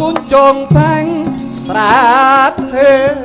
tunjung bang trate.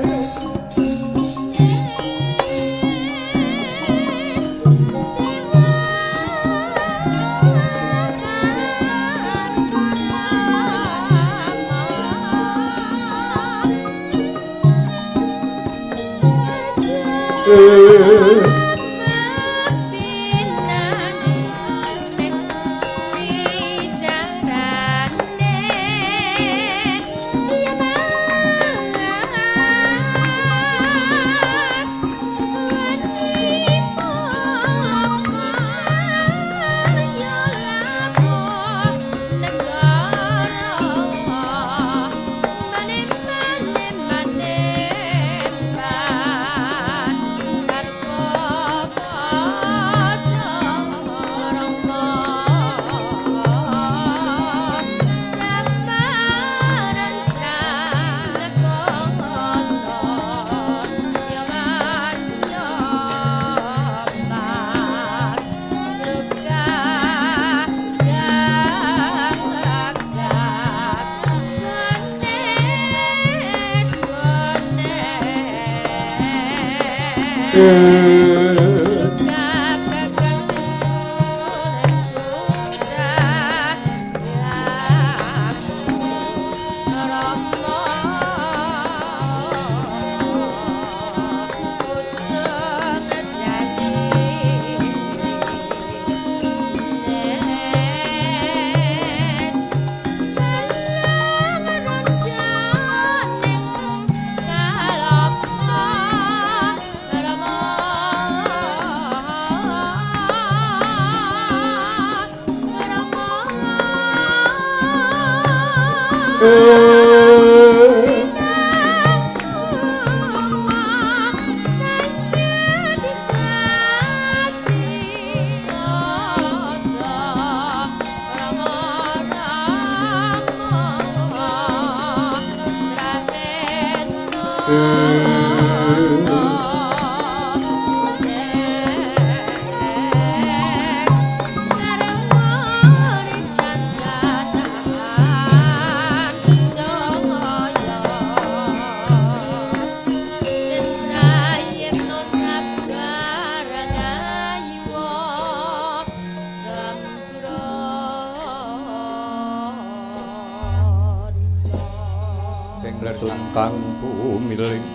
Kang tumiling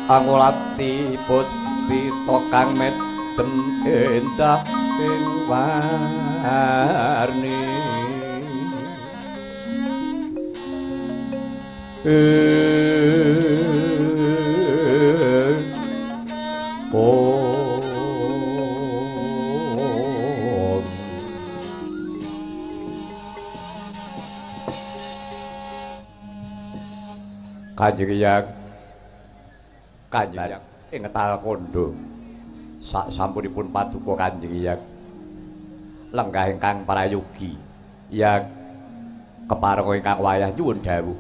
angulati puspita kang medem endah ing warni. Kanjeng Hyang, Kanjeng Hyang ing tal kandha sak sampunipun paduka Kanjeng Hyang lenggah ingkang prayogi yang kepareng ingkang wayah nyuwun dawuh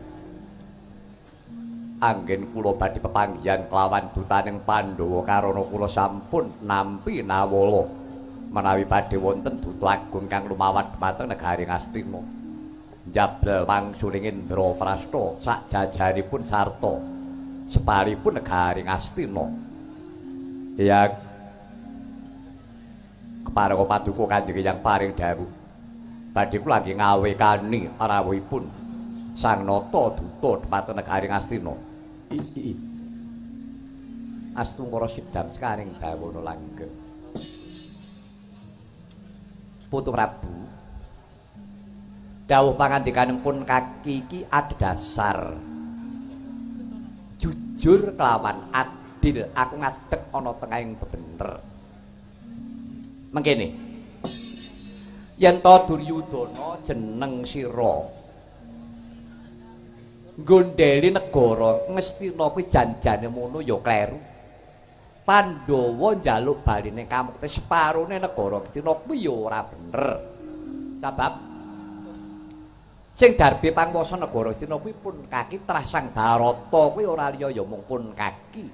anggen kula badhe pepanggihan kelawan dutaning Pandhawa karana kula sampun nampi nawala menawi badhe wonten duta agung kang lumawat dhumateng negari Ngastina njablel wangsuling Indraprasta sak jajaripun sarta separipun negari Ngastina. Ya kepareng paduka Kanjeng Hyang paring dawuh badhe kula nggih ngawekani rawuhipun Sang Nata duta dhumateng negari Ngastina. Astungkara sidang sekaring bawana langgeng. Putu Prabu, dawuh pangandikanipun kaki iki adhedhasar jujur kelawan adil. Aku ngadeg ana tengahing bebener. Mengkene yen to Duryudana jeneng sira nggondheli negara Ngastina kuwi janjane ngono ya kleru. Pandhawa njaluk baline kamukte separone negara Ngastina kuwi ya ora bener. Sebab sing darbe panguwasa negara Ngastina kuwi pun kaki trah Sang Barata kuwi ora liya ya mung pun kaki.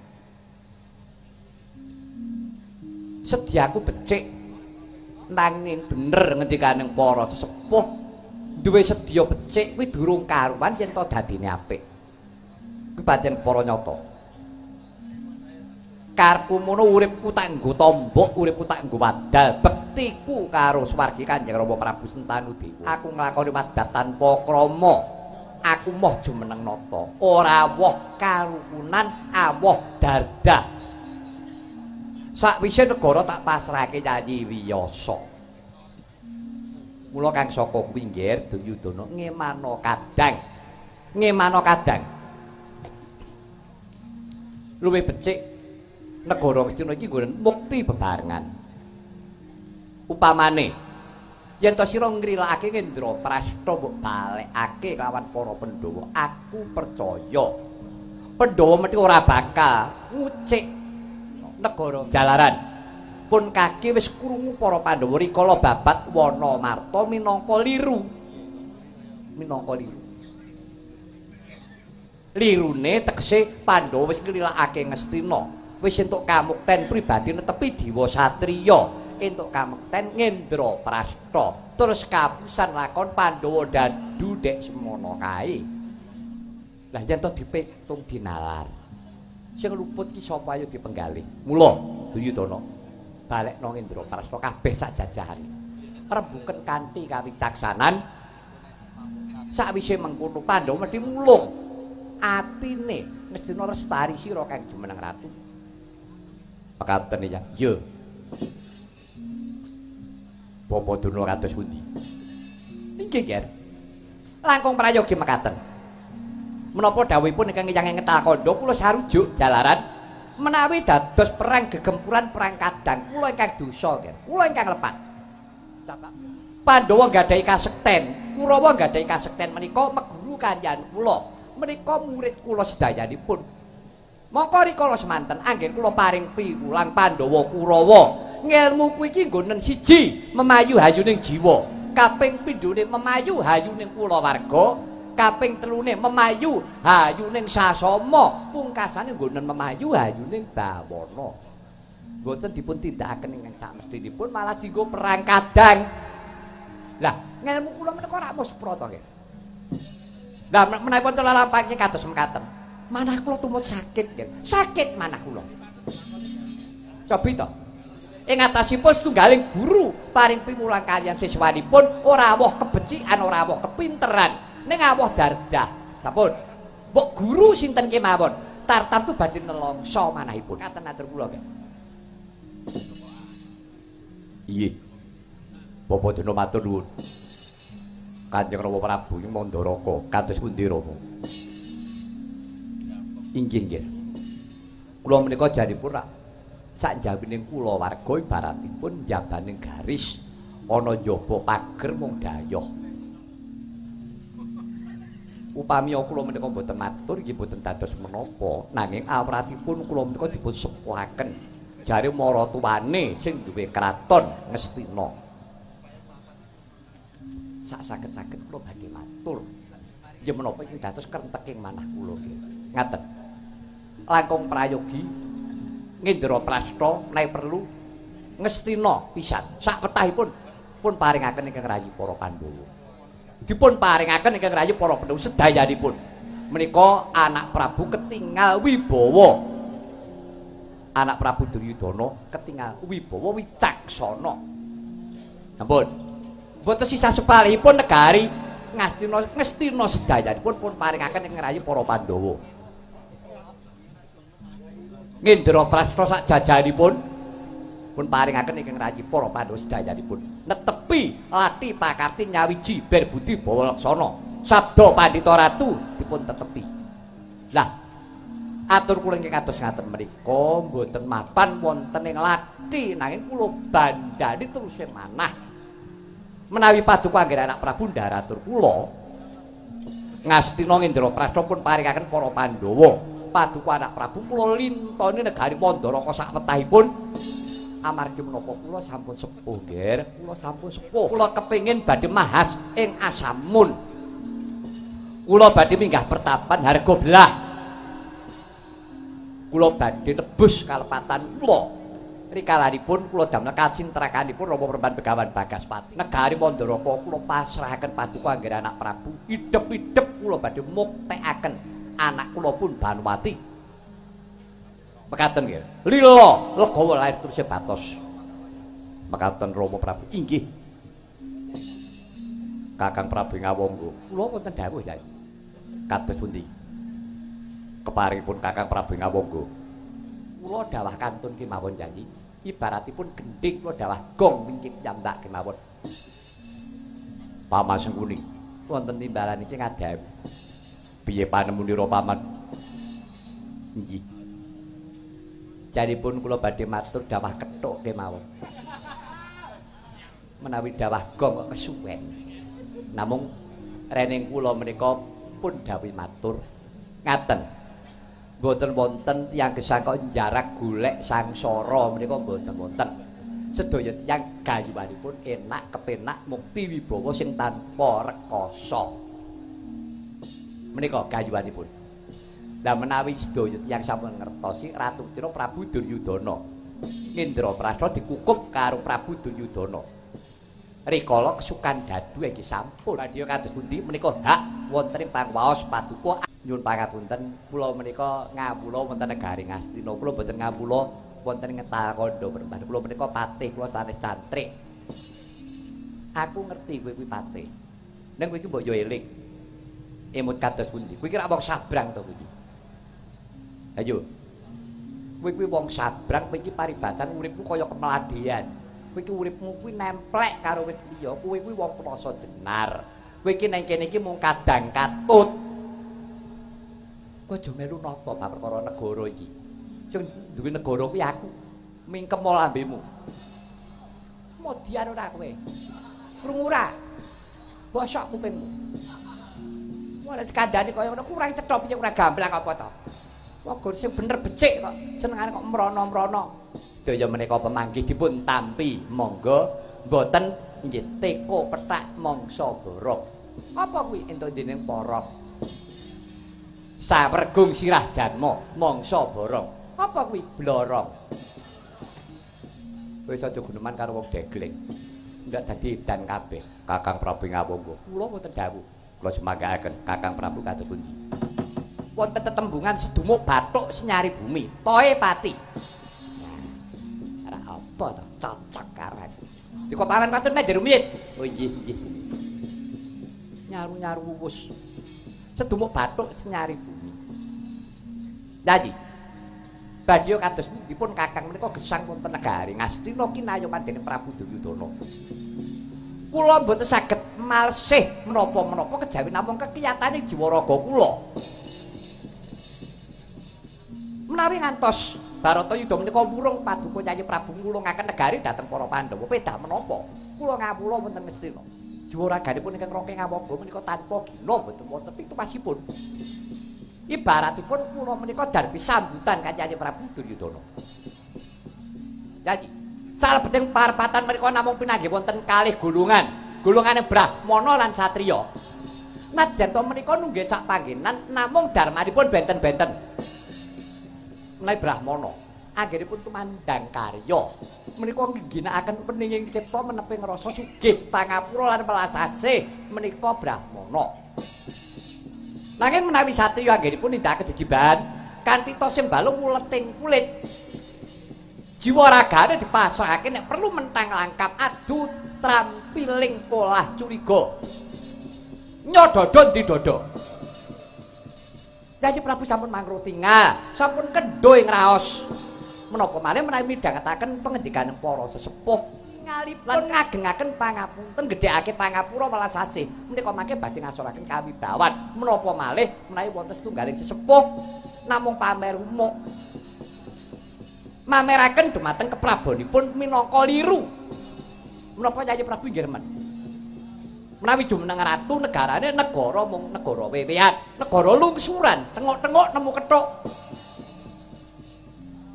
Sediaku becik Nanging bener ngendikaning para sesepuh duwe sedya becik kuwi durung karuan yen to dadine apik. Kuwi pancen para nyata. Karepku mono uripku tak nggo tombok, uripku tak nggo wadal, bektiku karo swargi Kanjeng Rama Prabu Sentanu Dewa. Aku nglakoni wadat tanpa krama. Aku moh jumeneng nata, ora woh karukunan, awoh dardah. Sakwise negara tak pasrahke Yayi Wiyasa. Mula kang saka kuwi nggih Duryudana ngemana kadang. Ngemana kadang. Luwih becik negara Ngastina iki nggon mukti bebarengan. Upamane yen to sira ngrilakake Ngendraprasta mbok balekake lawan para Pandhawa, aku percaya Pandhawa mesti ora bakal ngucik negara jalaran. Pun kaki wis krungu para Pandhawa rikala babat Wanamarta minangka liru. Minangka liru. Lirune tegese Pandhawa wis nglilakake Ngastina. Wis entuk kamukten pribadi netepi Dewa Satriya, entuk kamukten Ngendraprasta, terus kapusan lakon Pandhawa dadu dek semono kae. Lah yen to dipitung dinalar, sing luput ki sapa ayo dipenggalih. Mula Duryudana balekno Ngendraprasta kabeh sak jajahane, rembuken kanthi kawicaksanan. Sakwise mengkono Pandhawa mesti mulung atine Ngastina lestari sira kang jumeneng ratu. Pekaten ya. Iya. Bapak Durna kados pundi? Inggih, Ger. Langkung prayogi mekaten. Menapa dawuhipun ingkang Eyang Ngetal Kandha kula sarujuk jalaran menawi dados perang gegempuran perang kadang kula ingkang dosa, Ger. Kula ingkang lepat. Sabab Pandhawa nggadahi kasekten, Kurawa nggadahi kasekten menika meguru kaliyan kula. Menika murid kula sedayanipun. Mongko rikala semanten anggen kula paring piwulang Pandhawa Kurawa. Ngelmu kuwi iki nggonen siji memayu hayuning jiwa, kaping pindhone memayu hayuning kulawarga, kaping telune memayu hayuning sasama, pungkasane nggonen memayu hayuning bawana. Mboten dipun tindakaken ingkang samesthinipun malah dienggo perang kadang. Lah, ngelmu kula menika ora muspra to nggih. Lah menawi wonten lelampahan kados mekaten. Manah kula tumut sakit nggih. Sakit manah kula. Cobi to. Ing atasipun setunggaling guru paring piwulang kaliyan siswanipun ora woh kebecikan, ora woh kepinteran, ning awoh dardah. Sampun. Mbok guru sinten kemawon tartamtu badhe nelongso manahipun. Katen atur kula nggih. Iya. Bapak Dena matur nuwun. Kanjeng Rama Prabu ing Mandaraka kados pundi Rama? Inggih nggih. Kula menika janipun rak sak jawining kulawarga ibaratipun njabaning garis ana njaba pager mung dayoh. Upami kula menika mboten matur nggih mboten dados menapa, nanging awratipun kula menika dipun sepuhaken jare maratuwane sing duwe kraton Ngastina. Sak saged-saged kula badhe matur. Nggih menapa iki dados krenteking manah kula nggih. Ngaten. Langkung prayogi Ngendraprasta menawi perlu Ngastina pisan sak wetahipun pun paringaken ingkang rayi para Pandhawa. Dipun paringaken ingkang rayi para Pandhawa sedayanipun. Menika anak Prabu ketingal wibawa. Anak Prabu Duryudana ketingal wibawa wicaksana. Ampun. Mboten sisah sepalihipun negari Ngastina Ngastina sedayanipun pun paringaken ingkang rayi para Pandhawa. Ngendraprasta sak jajahanipun pun paringaken ingkang rayi para Pandhawa sedayanipun. Netepi lati pakarti nyawiji ber budi bawa laksana. Sabda Pandhita Ratu dipun tetepi. Lah atur kula ingkang kados ngaten menika mboten mapan wonten ing lathi nanging kula bandani teruse manah. Menawi paduka anggere anak Prabu ndharatur kula Ngastina Ngendraprasta pun paringaken para Pandhawa. Paduka anak Prabu kula lintoni negari Mandaraka sak wetahipun amargi menapa kula sampun sepuh nggih, kula sampun sepuh. Kula kepengin badhe mahas ing Asamun. Kula badhe minggah pertapan harga belah. Kula badhe nebus kalepatan kula. Rikalanipun kula damel kacintrakanipun Rama Peremban Begawan Bagaspati. Negari Mandaraka kula pasrahaken paduka anggere anak Prabu. Idep-idep kula badhe muktekaken anak kula pun Banuwati. Mekaten nggih. Lila legawa lair terus batos. Mekaten Rama Prabu. Inggih. Kakang Prabu Ngawangga. Kula wonten dawuh, Yai. Kados pundi? Keparingipun Kakang Prabu Ngawangga. Kula dawah kantun kemawon, Yai. Ibaratipun gendhing kula dawah gong wingking piyambak kemawon. Paman Sengkuni wonten timbalan iki ngadhawuh. Piye panemunira paman? Inggih. Janipun kula badhe matur dawah kethuk kemawon. Menawi dawah gong kok kesuwen. Namung rening kula menika pun dawuh matur ngaten. Mboten wonten tiyang gesang kok njarak golek sangsara menika mboten wonten. Sedaya tiyang gayuhanipun enak kepenak mukti wibawa sing tanpa rekasa. Menika gayuhanipun. Lah menawi sedaya tiyang sampun ngertosi Ratu Cina Prabu Duryudana. Indraprasta dikukup karo Prabu Duryudana. Rikala kesukan dadu inggih sampun. Badhe kados pundi menika hak wonten ing pangwaos paduka. Nyuwun pangapunten, kula menika ngawula wonten negari Ngastina. Kula mboten ngawula wonten Ngetal Kandha Peremban. Kula menika patih, kula sanes cantrik. Aku ngerti kowe kuwi patih. Ning kowe iki mbok yo eling. Emut kados pundi? Kowe iki rak wong sabrang to kowe iki. Ayo. Kowe kuwi wong sabrang, kowe iki paribasan uripmu kaya kemladean. Kowe iki uripmu kuwi nemplek karo wit liya. Kowe kuwi wong plasa jenar. Kowe iki nang kene iki mung kadang katut. Kowe aja melu nata bab perkara negara iki. Sing duwe negara kuwi aku. Mingkem lambemu. Modian ora kowe. Krungu ora? Bosok kupingmu. Wah, nek dikandani kaya ngono kurang cetha piye ora gamblang apa to? Wong sing bener becik kok senengane kok mrono-mrono. Sedaya menika pemanggih dipun tampi monggo mboten nggih teko pethak mangsa borong. Apa kuwi entuk dening porong? Sawergung sirah janma mangsa borong. Apa kuwi blorong? Wis aja guneman karo wong degleng. Ndak dadi edan kabeh. Kakang Prabu Ngawangga. Kula wonten dawuh. Kula semanggaaken Kakang Prabu kados pundi? Wonten tetembungan sedumuk bathuk senyari bumi, tohe pati. Ora apa to cocok karo aku. Dika paman patun mendhe rumiyin. Oh nggih nggih. Nyaru-nyaru wus. Sedumuk bathuk senyari bumi. Yayi. Badhe kados pundipun Kakang menika gesang wonten negari Ngastina kinayoman dening Prabu Duryudana. Kula mboten saged malsih menapa-menapa kejawi namung kekiyatane jiwa raga kula. Menawi ngantos Baratayuda menika wurung paduka Yayi Prabu ngulungaken negari dhateng para Pandhawa pedah menapa kula ngawula wonten Ngastina. Jiwa raganipun ingkang Raka Ngawangga menika tanpa gina mboten wonten pituwasipun. Ibaratipun kula menika darbi sambutan kanthi Yayi Prabu Duryudana. Yayi, salebeting parpatan menika namung pinanggih wonten kalih golongan, golongane Brahmana lan Satriya. Nadyan to menika nunggih sak panggenan namung darmanipun benten-benten. Menawi Brahmana anggenipun tumandang karya menika ngginakaken peninging cipta meneping rasa sugih pangapura lan welas asih menika Brahmana. Nanging menawi satriya anggenipun nindakaken jejibahan kanthi tosing balung wuleting kulit. Jiwa ragane dipasrahake nek perlu mentang langkap adu trampiling polah curiga. Nyododo ndi dodo. Yayi Prabu sampun mangrutinga, sampun kendho ing raos. Menapa malih menawi midhangetaken pengendikaning para sesepuh ngalipun ngagengaken pangapunten gedhekake pangapura welas asih menika mangke badhe ngasoraken kawibawan. Menapa malih menawi wonten setunggaling sesepuh namung pamer umuk mameraken dumateng keprabonipun minangka liru. Menapa Yayi Prabu inggih remen? Menawi jumeneng ratu negarane negara mung negara wewehan, negara lungsuran, tengok-tengok nemu kethuk.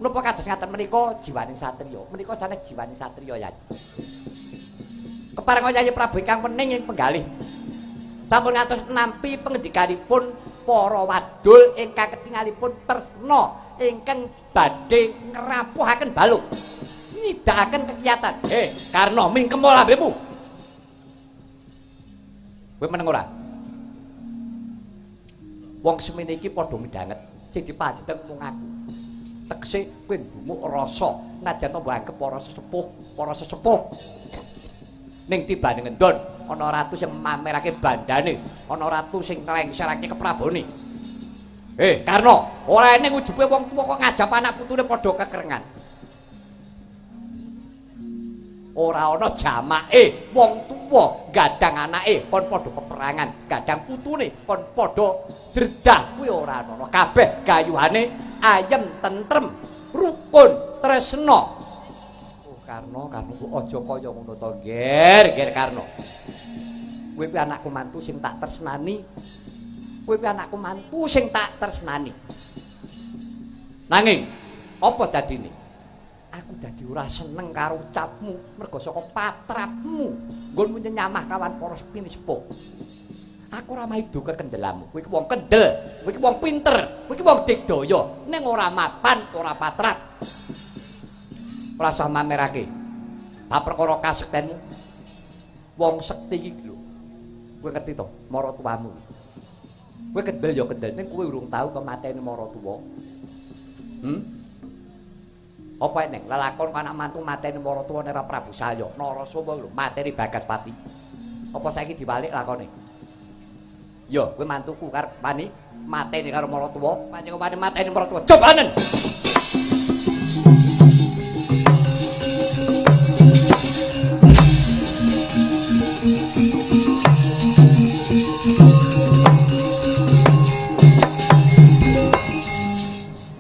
Menapa kados ngaten menika jiwaning satriya? Menika sanes jiwaning satriya, Yayi. Keparenga Yayi Prabu ingkang wening ing penggalih. Sampun ngantos nampi pengendikanipun para wadul ingkang ketingalipun tresna ingkang badhe ngrapuhaken balung. Nyidakaken kegiatan. Karna mingkem lambemu. Kowe meneng ora? Wong semene iki padha midhanget, sing dipandheng mung aku. Tegese kowe ndumuk rasa, najan to mbok anggep para sesepuh, para sesepuh. Ning tibane ngendon, ana ratu sing mamerake bandane, ana ratu sing nglengserake keprabone. Karna, ora eneng ujube wong tuwa kok ngajap anak putune padha kekerengan. Ora ana jamake wong tuwa gadang anake kon padha peperangan, gadang putune kon padha dredah kuwi ora ana. Kabeh gayuhane ayem tentrem, rukun, tresna. Oh Karna, Karna aja kaya ngono to, Ger, Ger Karna. Kowe kuwi anakku mantu sing tak tresnani. Kowe kuwi anakku mantu sing tak tresnani. Nanging apa dadine? Aku dadi ora seneng karo ucapmu mergo saka patrapmu nggonmu nyamah kawan para pinisepuh. Aku ora maido kekendelamu. Kowe iki wong kendel, kowe iki wong pinter, kowe iki wong digdaya, ning ora mapan, ora patrap. Ora usah mamerake. Bab perkara kasektenmu. Wong sekti iki lho. Kowe ngerti to, maratuwamu. Kowe kendel ya kendel, ning kowe urung tau to mateni maratuwa. Apa eneng lelakon anak mantu mateni maratuwa nek Prabu Salya, Narasoma lho mateni Bagaspati. Apa saiki diwalik lakone? Yo, kowe mantuku karep wani mateni karo maratuwa, pancen wani mateni maratuwa. Cobanen.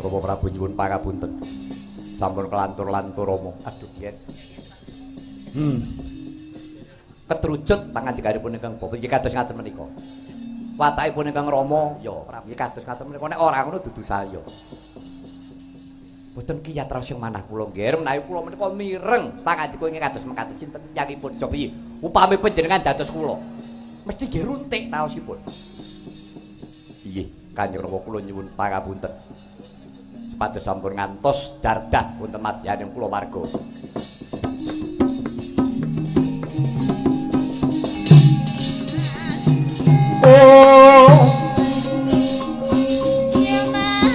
Rama Prabu nyuwun pangapunten. Sampun kelantur-lantur Rama. Aduh, yen. Ketrucut pangandikanipun ingkang bapa iki kados ngaten menika. Watakipun ingkang Rama ya Prabu kados ngaten menika nek ora ngono dudu salya. Boten kiyat raos sing manah kula nggih menawi kula menika mireng pangandika ingkang kados mekaten sinten tiyangipun cobi upami panjenengan dados kula mesti nggih runtik raosipun. Inggih, Kanjeng Rama kula nyuwun pangapunten. Pados sampun ngantos dardah wonten madyaning kulawarga. Oh. Ya Mas.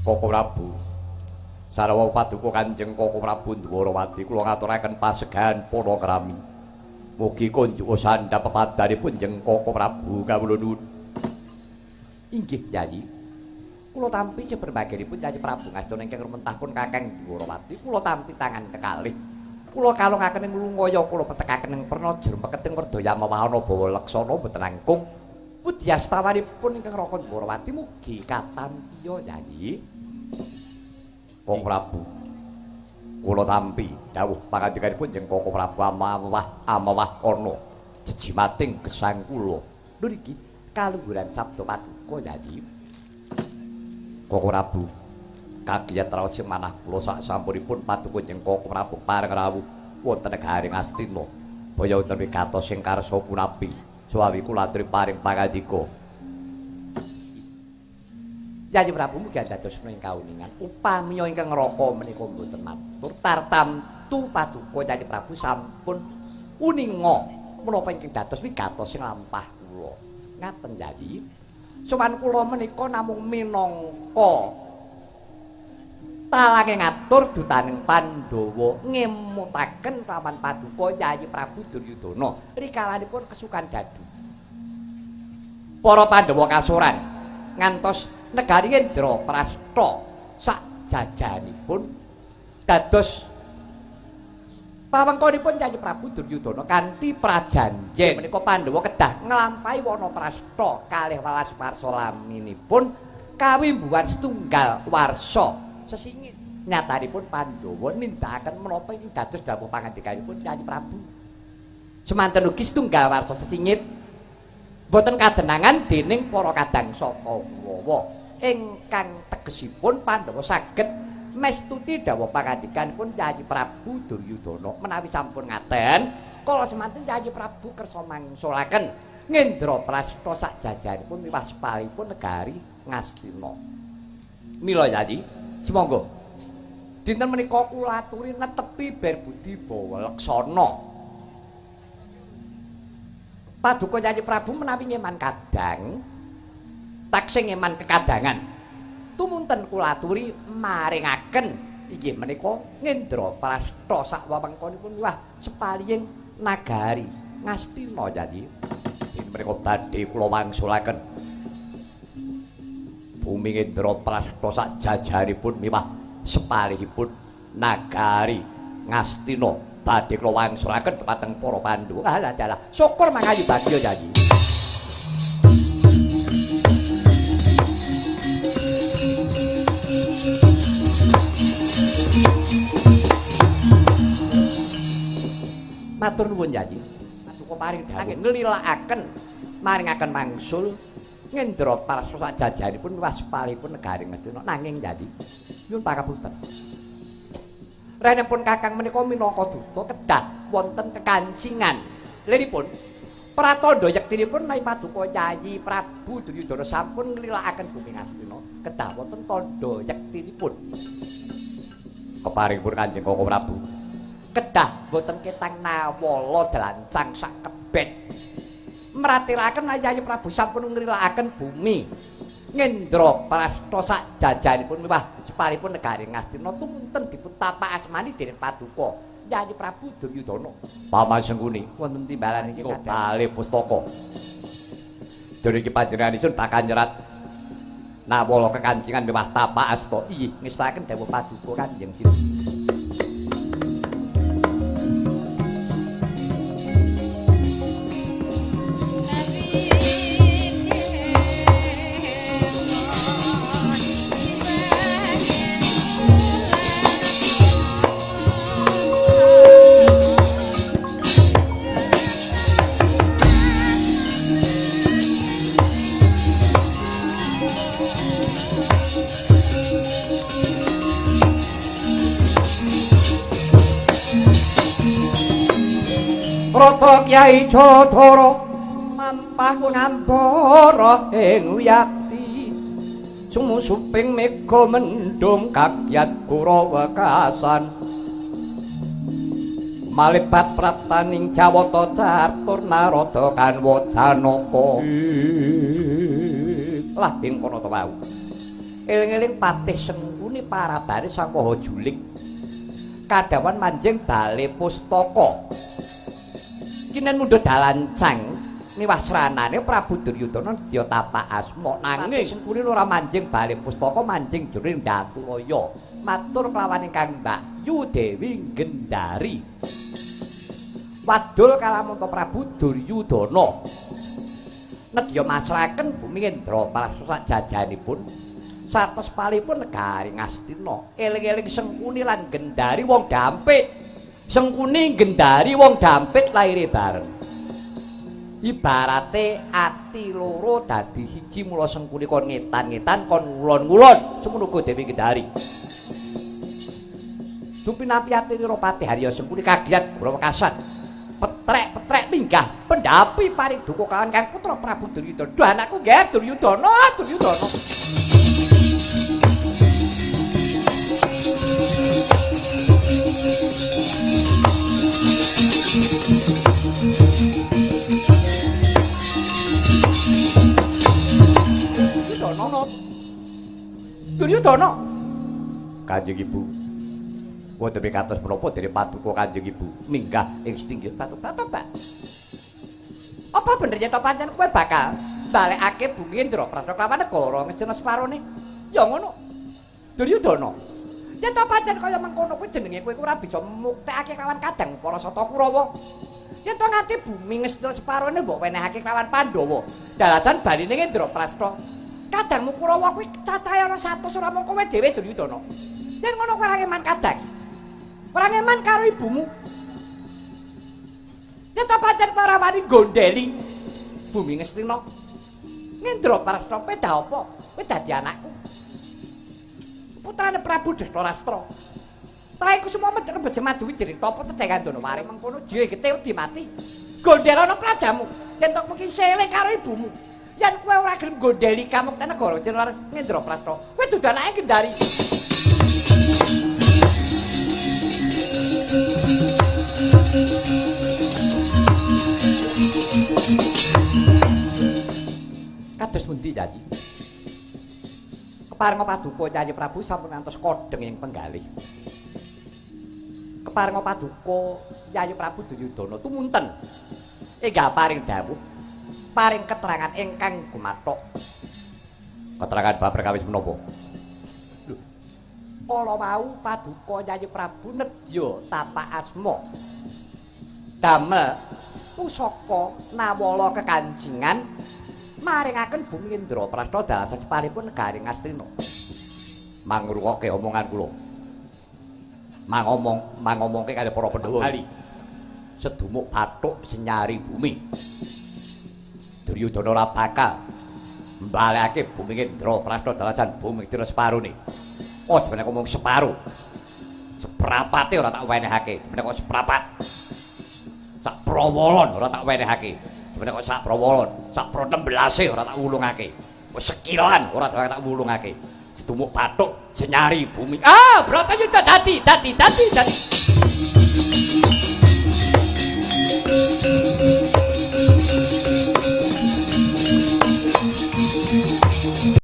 Koko Prabu. Sarwa paduka Kanjeng Koko Prabu Ndwarawati kula ngaturaken pasegahan panakrami. Mugi kunjuk sandhap pepadanipun Jeng Koko Prabu kawula nuwun. Inggih, Yayi. Kula tampi seberbagenipun Yayi Prabu Ngastina ingkang rumentah pun Kakang Ndwarawati kula tampi tangan kekalih. Kula kalungaken ing lungaya kula petekaken ing perna jero peketing werdaya mawana bawa laksana boten langkung. Pudyastawanipun ingkang Raka Ndwarawati mugi katampiya Yayi. Koko Prabu kula tampi dawuh pangandikanipun Jeng Koko Prabu amawah amawah ana jejimating gesang kula. Lho niki kaluhuran sabda paduka Yayi. Koko Prabu kagiyat raos sing manah kula sak sampunipun paduka Jeng Koko Prabu pareng rawuh wonten negari Ngastina. Baya wonten wigatos sing karsa punapi suwawi kula aturi paring pangandika. Yayi Prabu mugi andadosna ing kauningan upamiya ingkang Raka menika mboten matur tartamtu paduka Yayi Prabu sampun uninga menapa ingkang dados wigatos sing lampah kula. Ngaten Yayi. Sowan kula menika namung minangka Talange ngatur dutaning Pandhawa ngemutaken lawan paduka Yayi Prabu Duryudana rikalanipun kesukan dadu. Para Pandhawa kasuran ngantos negari Indraprastha sak jajanipun dados pawengkonipun Yayi Prabu Duryudana kanthi prajanjen menika Pandhawa kedah nglampahi wanaprastha kalih welas warsa laminipun kawimbuhan setunggal warsa sesingit. Nyatanipun Pandhawa nindakaken menapa ingkang dados dawuh pangandikanipun Yayi Prabu. Semanten ugi setunggal warsa sesingit boten kadenangan dening para kadang saka Kurawa ingkang tegesipun Pandhawa saged mestuti dawuh pangandikanipun Yayi Prabu Duryudana. Menawi sampun ngaten, kala semanten Yayi Prabu kersa mangsulaken Ngendraprastha sak jajanipun miwah sepalihipun negari Ngastina. Mila Yayi, sumangga dinten menika kula aturi netepi ber budi bawa leksana. Paduka Yayi Prabu menawi ngeman kadang taksih ngeman kekadangan, tumunten kula aturi maringaken inggih menika Ngendraprastha sak wewengkonipun miwah sepalihing nagari Ngastina. Yayi, dinten menika badhe kula wangsulaken bumi Indraprastha sak jajaripun miwah sepalihipun nagari Ngastina badhe kula wangsulaken dhumateng para Pandhawa. Alah dalah, syukur mangayu bagya Yayi. Matur nuwun Yayi. Paduka paring dawuh nglilakaken maringaken mangsul Ngendraprastha sak jajanipun miwah sepalihipun negari Ngastina. Nanging Yayi, nyuwun pangapunten. Renipun kakang menika minangka duta kedah wonten kekancingan. Liripun pratandha yektinipun menawi paduka Yayi Prabu Duryudana sampun nglilakaken bumi Ngastina, kedah wonten tandha yektinipun. Keparingipun Kanjeng Koko Prabu kedah boten ketang nawala dlancang sak kebet. Meratelaken Yayi Prabu sampun ngrilakaken bumi Ngendraprastha sak jajanipun miwah sepalihipun negari Ngastina tumunten dipun tapak asmani dening paduka Yayi Prabu Duryudana. Paman Sengkuni wonten timbalan iki bale pustaka. Dene iki panjenenganipun bakal nyerat nawala kekancingan miwah tapak asta. Inggih ngestakaken dawuh paduka Kanjeng Sinuwun. Rata Kyai Jatara mampah ngambara ing wiyati sumusuping mega mendhung kagyat Kurawa wekasan malibat praptaning Jawata catur Narada kanwa Janaka. Lah ing kono to wau eling-eling patih Sengkuni parabare Sang Maha Juling kadawan manjing bale pustaka. Kinen mundhut dalancang miwah sranane Prabu Duryudana nedya tapak asma. Nanging Sengkuni ora manjing bale pustaka, manjing jroning Daturaya matur kelawan ingkang Mbakyu Dewi Gendari. Wadul kalamunta Prabu Duryudana nedya masraken bumi Indraprastha sak jajanipun sarta sepalihipun negari Ngastina. Eling-eling Sengkuni lan Gendari wong dampit. Sengkuni Gendari wong dampit laire bareng. Ibarate ati loro dadi siji, mula Sengkuni kon ngetan-ngetan kon ngulon-ngulon semono uga Dewi Gendari. Dupinapi atine Rapati Harya Sengkuni kagiat gura wekasan. Petrek-petrek minggah pendapi paring duka kawan kang putra Prabu Duryudana. Duh anakku nggih Duryudana, Duryudana. Duryudana. Duryudana. Kanjeng Ibu. Wonten mikatos menapa dene paduka Kanjeng Ibu minggah ing setinggil batu-batu, Pak. Apa bener yen to pancen kowe bakal balekake bumi Indraprasta kelawan negara Ngastina separone? Ya ngono. Duryudana. Yen to pancen kaya mengkono kuwi jenenge kowe ora bisa muktekake kelawan kadang para Sata Kurawa. Yen to nganti bumi Ngastina separone mbok wenehake kelawan Pandhawa, dalasan baline Indraprasta. Kadangmu Kurawa kuwi cacahe ana 100 ora mung kowe dhewe Duryudana. Yen ngono kowe ora ngeman kadang. Ora ngeman karo ibumu. Yen to pancen kowe ora wani gondeli bumi Ngastina. Indraprasta pedah apa? Kowe dadi anakku. Putrane Prabu Destarastra. Traiku semua medhek madu wijiring tapa tedhek andana waring mengkono jiwe getih wedi mati. Gondelana prajamu. Yen tok mungkin seling karo ibumu. Yen kowe ora gelem gondeli kamukten negara Jeneng Indraprasta, kowe dudu anake Gendari. Kados pundi, Caci? Keparenga paduka Caci Prabu sampun ngantos kodheng ing penggalih. Keparenga paduka Yayi Prabu Duryudana tumunten enggah paring dawuh, paring keterangan ingkang gumathok. Keterangan bab perkawis menapa? Lho, kala wau paduka Yayi Prabu nedya tapak asma damel pusaka nawala kekancingan maringaken bumi Indraprasta dalasan separipun negari Ngastina. Mangrungokke omongan kula. Mangomongke kali para Pandhawa. Ali. Sedumuk bathuk senyari bumi. Duryudana ora bakal mbalekake bumi Indraprasta dalasan bumi Ngastina separone. Oh, sebenarnya ngomong separo. Seprapate ora tak wenehake. Sebenarnya kok seprapat. Sak prawolon ora tak wenehake. Sebenarnya kok sak prawolon, sak pro 16 ora tak wulungake. Kok sekilan ora tak wulungake. Sedumuk bathuk senyari bumi. Ah, Bratayuda dadi dadi dadi dadi.